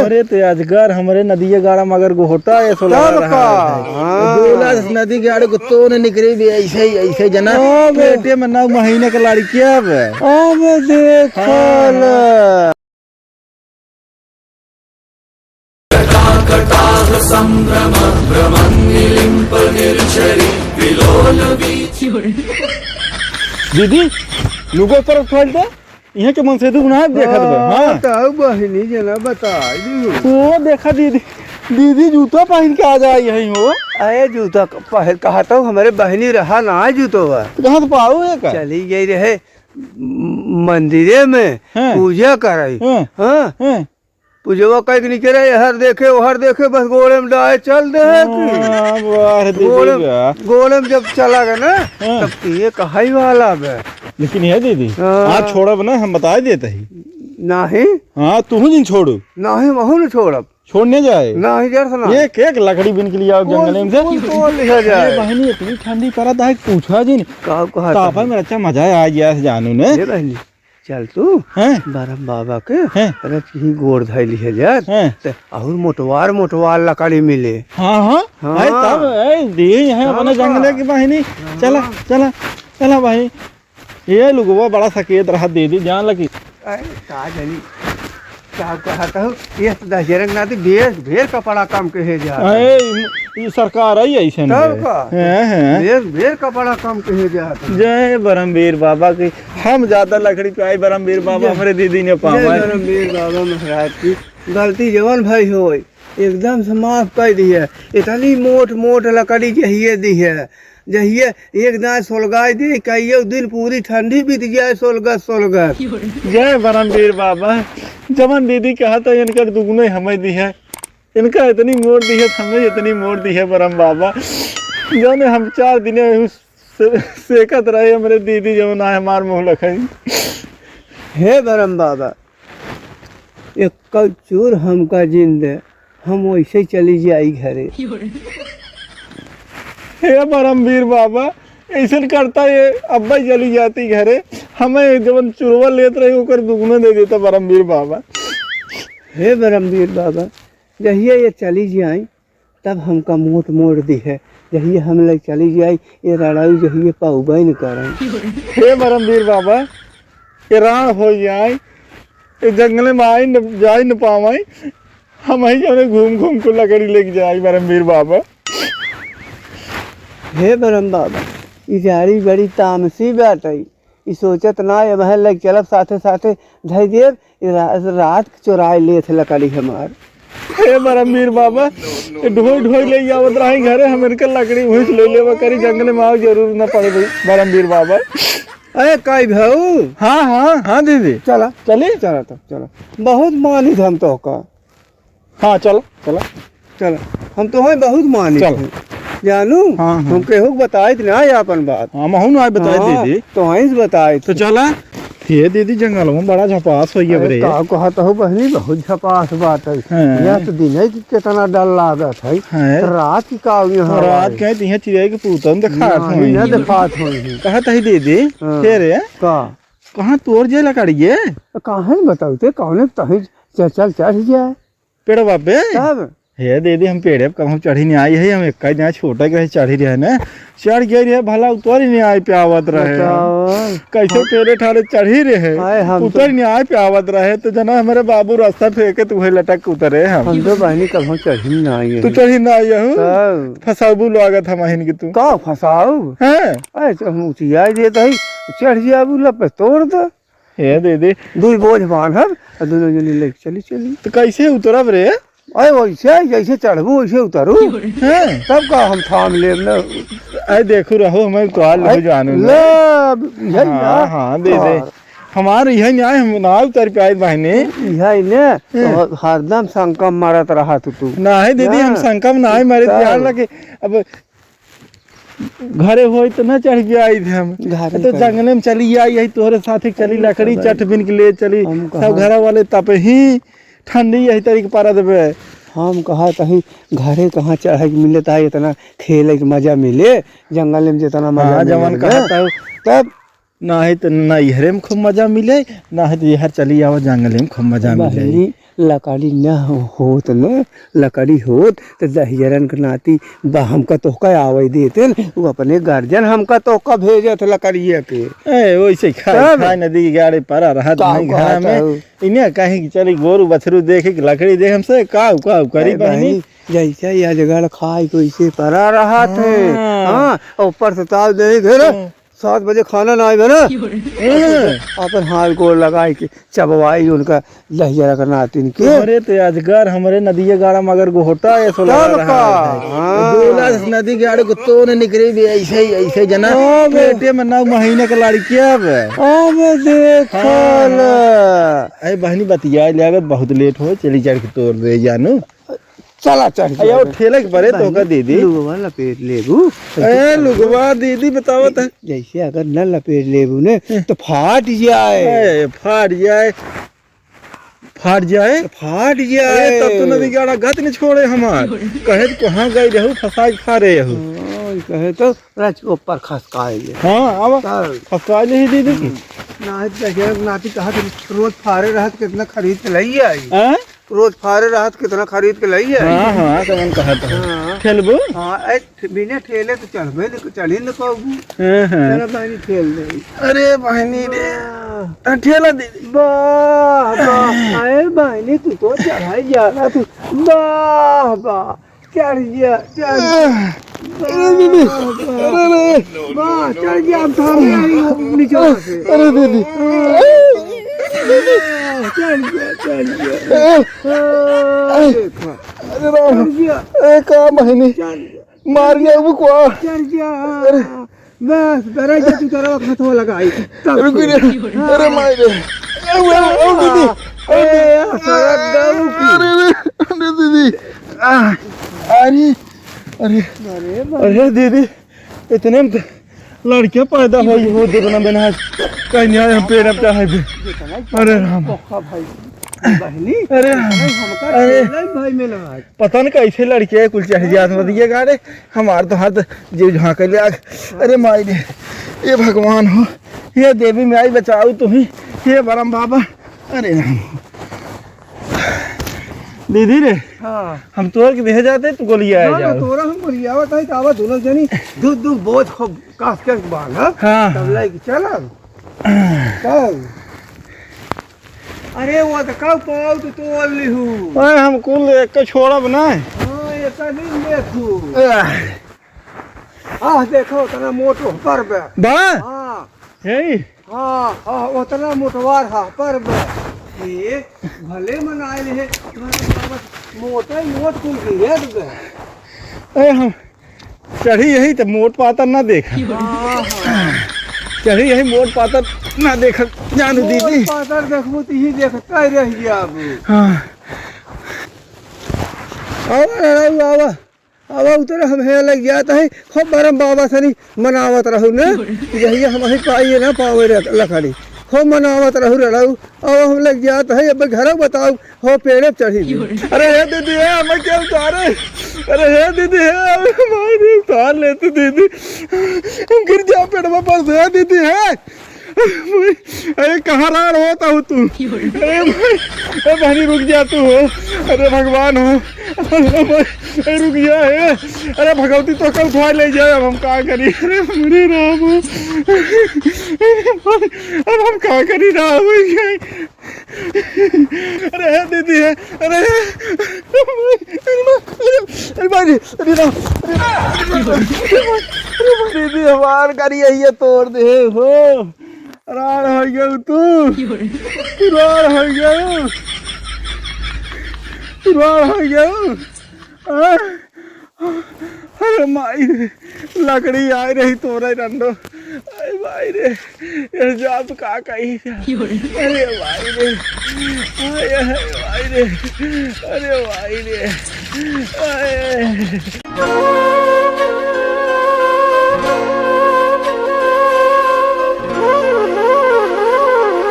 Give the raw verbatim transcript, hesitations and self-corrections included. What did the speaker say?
अरे तो अजगर हमरे नदिया गाड़ा मगर गोहटा ऐसो लगा तब रहा का? है। हाँ। गोला से नदी गाड़े को तो ने निकरे भी ऐसे ही, ऐसे जना। हाँ बे। पेटे में नौ महीने के लड़किया बे। अब देखा हाँ। ला। दीदी, लुगो पर खोल दे। इहाँ के मन से दुख ना देखत बा। हाँ, हाँ। तब बहिनी जना बताई दी। वो देखा दीदी, दीदी जूता पहिन के आ जाई है हो। अरे जूता क-, पहिर कहा तो हमरे बहिनी रहा ना जूतो बा। तो कहाँ से पाऊ है का? चली गई रहे म-, मंदिरे में हाँ। पूजा कराई। हाँ। हाँ। हाँ। पूजवा कई के निकरे, हर देखे, ओहर देखे, बस गोड़े में डाए चल दे है कि हाँ, वाह रे दीदी गोड़े, बा। गोड़े में जब चला गया ना, हाँ। तब तो ये कहाई वाला बे। लेकिन ये दीदी, हाँ। आज छोड़ब ना, हम बताए देते ही। नाही। हाँ, तू ही दिन छोड़ू। नाही, महू न छोड़ब। छोड़ने जाए। नाही, जर से ना। एक, एक लकड़ी बिन के लिए आओ कोई, जंगल में से। कोई तोड़ लिया जाए। अरे बहिनी, इतनी ठंडी पड़त है, पूछा जिन। का कहत तापा है? में अच्छा मजा आ गया है जानू ने। ये बहिनी, चल तू हैं? बरम बाबा के हैं? रच ही गोड़ धइली है यार। हैं? ते अउर मोटवार मोटवार लकड़ी मिले। हाँ, हाँ। हाँ। अरे तब, ए, दी है हाँ, अपने हाँ। जंगले की बहिनी। हाँ। चला, चला, चला भाई। ये लुगवा बड़ा सकेत रहा दीदी, जान लगी। अरे का जानी, का कहत हो? ये तो दशहरे के नाते बेस भेर कपड़ा कम के है जा। अरे, ई सरकार आई ऐसन तब है। का? हैं, हैं। बेस भेर कपड़ा कम के है जा। जय बरमवीर बाबा की। हम ज्यादा लकड़ी पे आई, बरमवीर बाबा जय, हमरे दीदी ने पावा जय है। बरमवीर बाबा महाराज की। गलती जवन भाई होय, एकदम से माफ कर दिए। इतनी मोट मोट लकड़ी जहिए दी है, जहिए एक दाएं सोलगाई दी, कहियो दिन पूरी ठंडी बीत जाए, सोलगत सोलगत। जय बरमवीर बाबा, जवन दीदी कहा था, इनकर दुगुने हमें दी है। इनका इतनी मोट दी है, हमें इतनी मोट दी है बरम बाबा। जौने हम चार दिन से-, सेकत रहे, हमरे दीदी जौन आए हमार मुँह लखई। हे बरम बाबा, एक चूर हमका जिन दे, हम वैसे ही चली जाई घरे। हे बरमवीर बाबा, ऐसन करता ये अब्बा ही चली जाती घरे, हमें जवन चुरवा लेत रही, ओकर दुगुना दे देता बरमवीर बाबा। हे बरमवीर बाबा, जहिया ये चली जाई, तब हमका मोट मोड़ दी है। जहिया हम ले चली जाई, ये रड़ाऊ जहिया पाउबे न करन। हे बरमवीर बाबा, ये राण हो जाए, ये जंगले में आई न, जाई न पावाई, हम ही जौने घूम घूम के लकड़ी लेके जाई बरमवीर बाबा। हे बरम बाबा, ई जाड़ी बड़ी तामसी बाटई। ई सोचत ना, एमहे लग चलब साथे साथे धई देब, ई रा-, रात के चोराए लेत लकड़ी हमार। हे बरमवीर बाबा, ये ढोई ढोई ले आवत रही घरे, हम इनके लकड़ी वहीं से ले लेबा करी, जंगले में आवे जरूर न पड़े भाई, बरमवीर बाबा। अरे काई भाऊ? हाँ, हाँ, हाँ दीदी। चला। चली? चला तब, चला। बहुत मानित हम तोहका। हाँ, चलो, चलो। चलो, हम तोहई बहुत मानित चलो। हैं। जानू, हाँ, हाँ। हम केहू के बताइत ना है आपन बात। हाँ, महू ना बताइत हाँ, दीदी। तोहई से बताइत तो है। चला। हे दीदी, जंगल में बड़ा झपास होई अब अरे, रे। का कहत हो बहिनी, बहुत झपास बात है। हाँ। यह तो दिन है कि कितना डर लागत है। हाँ। तो रात की का यहाँ तो रात हवा है? के तो यहाँ चिड़ै के पूतन देखात नहीं, होई। ना देखात होई। कहत है दीदी, हाँ। हे रे, का? कहाँ तोड़ जे लकड़िए? तो काहे न बताऊ ते, कौने तही च-, चल चढ़ जाए। पेड़वा पे? तब? हे दीदी, हम पेड़े पे कहूँ चढ़ी नहीं आई है, हम एक ही जहाँ छोटा के रहे चढ़ी रहे ना, चढ़ गए रहे, भला उतर ही नहीं आए पे आवत रहे। बताओ। कैसे हम पेड़े ठाड़े चढ़ी रहे, आए हम तो उतर नहीं आए पे आवत रहे, तो जना हमारे बाबू रास्ता फेंके तो वही लटक के उतरे हम। हम तो बहिनी कहूँ चढ़ी नहीं आई है। तू चढ़ी ना आई हूँ? तब? फसाबू लागत हम अहिन के तू। का फसाऊ? हैं? अरे तो हम उचिया देत हई, चढ़ जाबू लपे तोड़ दे। हे दीदी। दुई बोझ बांधब, आ दुनो जनी लेके चली, चली। तो कैसे उतरब रे? अरे वैसे, जैसे चढ़बू, वैसे उतरू। हैं? तब का हम थाम लेब न। अरे देखू रहो, हमें उतार लो अरे जानू न। ले, अब यही हाँ, ना। हाँ, दीदी। हाँ। हमार यही न्याय, हम ना उतर पाए बहिनी। यही ने, हैं। तो हरदम संकम मारत रहा तू, तू। नहीं दीदी, हम हाँ। संकम नहीं मारे, तब। ध्यान रखे। अब घरे होई तो ना चढ़ के आई थे हम। घरे तो चढ़। जंगले में चली आई, यही तोहरे साथे चली, हम लकड़ी कहा चट बिन के ले चली। हम सब कहा। घर वाले तप ही ठंडी यही तरीके पारा देबे। हम कहा कहीं घरे कहाँ चढ़े के मिले, ता इतना खेले के मजा मिले, जंगल में जितना मजा हाँ, मिले जवन ना। कहा था। तब नाही तो नैहरे में खूब मजा मिले, नाही तो यहर चली आवा जंगले में खूब मजा मिले। बहिनी, लकड़ी न होत न, लकड़ी होत त दहिजरन के नाती बा हमका तोहका आवे देते न, वो अपने गार्जियन हमका तोहका भेजत लकड़िया के। ए, वैसे खाए, तब? खाए नदी के गाड़े परा रहत का नहीं घर कहत में। हऊ? इन्हें कहीं कि चली गोरू बछरू देखे कि लकड़ी दे हमसे, का, का करी ए बहिनी? बहिनी, जैसे ये अजगर खाए को इसे परा रहत है। हाँ। हाँ, ऊपर से ताव दे घेरे। हाँ। सात बजे खाना ना आइबे ना। हाँ। अपन हाथ गोड़ लगाई के चबवाई उनका दहिजरा का नातिन के। हमरे तो अजगर, हमरे नदिया गाड़ा मगर गोहटा ऐसो लगा तब रहा का? है। हाँ। दूल्हा से नदी गाड़े को तो ने निकरे भी ऐसे ही, ऐसे जना। हाँ, बे। पेटे में नौ महीने का लड़की है बे। हाँ, बे, देखो हाँ। ना। अरे बहनी बतिया ले, अगर बहुत लेट हो, चली चढ़ के तोड़ दे जानू। चला चढ़ अरे, वो के। ठेले के परे तो बहनी, का दे दे। लुगवा लपेट लेबू। ए, लुगवा दीदी बतावत है। जैसे अगर न लपेट लेबू ने, हम्म। तो फाट जाए। ए, फाट जाए। फाट जाए? तो फाट जाए। ए, तब तो नदी गाड़ा गत नहीं छोड़े हमार। कहे तो कहाँ गई रहू, फंसा के खा रहे हो। हाँ, कहे तो रच ऊपर खसकाए ले। हाँ, अब तब। खसकाए ले ही दीदी। हम्म। ना, तो क्या नाती कहा तो रोज फारे रहत कितना खरीद के लई आई। हाँ? रोज फारे रहत, कितना खरीद के लाई है। हाँ, हाँ, कमन कहत है। हाँ। खेलबू? हाँ, ए, ठ-, बिना ठेले तो चढ़बे न, चढ़ी न पाबू। हाँ, हाँ। चला बहनी, ठेल दे। अरे बहनी रे, वाह। आ, ठेला दे दे। वाह, वाह। अरे बहनी, तू तो चढ़ाई जा रहा तू। वाह, वाह। चढ़ गया, चढ़ गया। अरे दीदी, अरे रे। वाह, चढ़ गया, हम थाम गए, नीचे से। अरे दीदी। चढ़ गया, चढ़ गया। ए, हाँ, ए, देखा। अरे राम। चढ़ गया। ए, का बहनी? चढ़ गया। मार गया वो को। चढ़ गया। अरे। बस, डरा के तू डरा हाथवा लगाई। तब रुक से। रे। हाँ। अरे माई रे। ए, ए, ए, दीदी। ए, ए, सड़क गऊ की। अरे रे, अरे दीदी। आ, अरे, अरे। अरे बाप। अरे दीदी, इतने में तो लड़के पैदा होई हो, देखो ना बिना कहीं नहीं आए, हम पेड़ पे चढ़ाई पे। जितना अरे राम। पोखा भाई, बहनी, अरे राम। जितना हमका अरे। खेलई भाई में ना आज। पता न कैसे लड़के कुल चढ़ जात नदिया गाड़े, हमार तो हाथ जीव झांके लाग। अरे माई रे, ए भगवान हो, हे देवी माई बचाऊ तुम्ही, हे बरम बाबा। अरे राम। दीदी रे, हाँ। हम तोर के देहे जाते, तू गोलिया ना, ना, जाओ। तोरा हम गोलियावत है, तो आवा दोनों जनी दू दू बोझ खूब कास के बांध, हाँ? हाँ, तब हाँ। लेके चलब। तब। अरे, वो तो कब पाओ तो तोड़ लिहू। अरे, हम कुल एक के छोड़ब ना। हाँ, एक दिन देखू। आह। आह, देखो, उतना मोट पर बे। बा? हाँ। यही? हाँ, हाँ, उतना मोटवार हा, पर बे। ये भले मनाए ले, मगर मोटे मोट कुल के ये बे। ए, हम चढ़ी यही तो मोट पातर ना देख। हाँ, हाँ। चढ़ी यही मोट पातर ना देख, जानू मोट दीदी। पातर देखबू तो ही देखता ही रह गया अब। हाँ। आवा, आवा, आवा। अब उतरे हम हे लग जात है, खूब बरम बाबा सनी मनावत रहू ने। यही हम ही पाइए ना पावे रे लखनी। खूब मनावत रहू रहू। अब हम लग जात है, अब घर बताओ, हो पेड़े चढ़ी। अरे हे दीदी, हे हमें क्या उतारे? अरे हे दीदी, हे हमें मार दे, उतार लेते दीदी। हम गिर जाओ पेड़वा पर से, हे दीदी, हे। अरे कहाँ राड़ होता हो तू? अरे भाई, अरे बहनी रुक जा तू हो। अरे भगवान हो। अरे भाई, अरे रुक जा हे। अरे भगवती तो कल उठा ले जाए, अब हम का करी? अरे मेरे राम हो। अब हम का करी राम हो? अरे हे दीदी हे, अरे, अरे, अरे, अरे, अरे, अरे, अरे, अरे, अरे, अरे, दीदी हमार करी यही तोड़ दे हो। राड़ हो गया तू। राड़ हो गया। राड़ हो गया। आ? अरे माई रे, लकड़ी आए रही तोरे रंडो। अरे माई रे, ये जाप का कही? अरे माई रे, अरे माई रे, अरे माई रे, अरे।